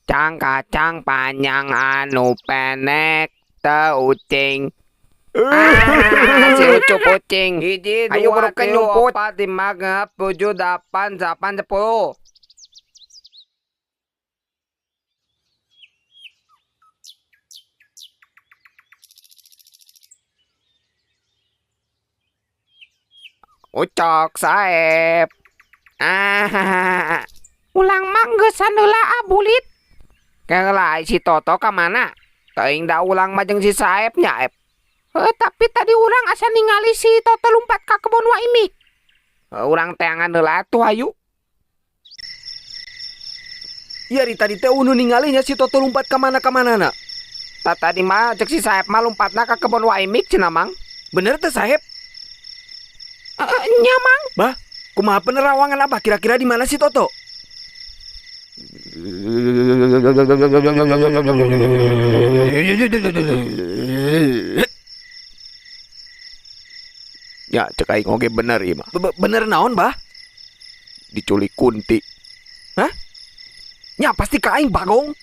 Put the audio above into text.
Kacang panjang anu pendek teu ucing. Ah, si Ucup ucing. Hiji, Ayo dua, burukeun tilu, nyumput. opat, lima, genep, tujuh, delapan, delapan, 10. Ucok Saep. Ah, Ulang mah geus heula ah bulit. Keula si Toto ka mana? Teuing da ulang mah jeung si Saep nya, Ep. Heuh, tapi tadi urang asa ningali si Toto lumpat ka kebon Wa Imik. Heuh, urang teangan heula atuh hayu. Ieu ari tadi teh unu ningalinya si Toto lumpat ka mana ka manana. Tah tadi mah cek si Saep mah lumpatna ka kebon Wa Imik cenah Mang. Bener teh Saep? Nya Mang. Bah, kumaha penerawangan Abah kira-kira di mana si Toto? Ya cek aing oge bener ieu mah. Bener naon, Bah? Diculik kunti. Hah? Nya pasti ka aing bagong.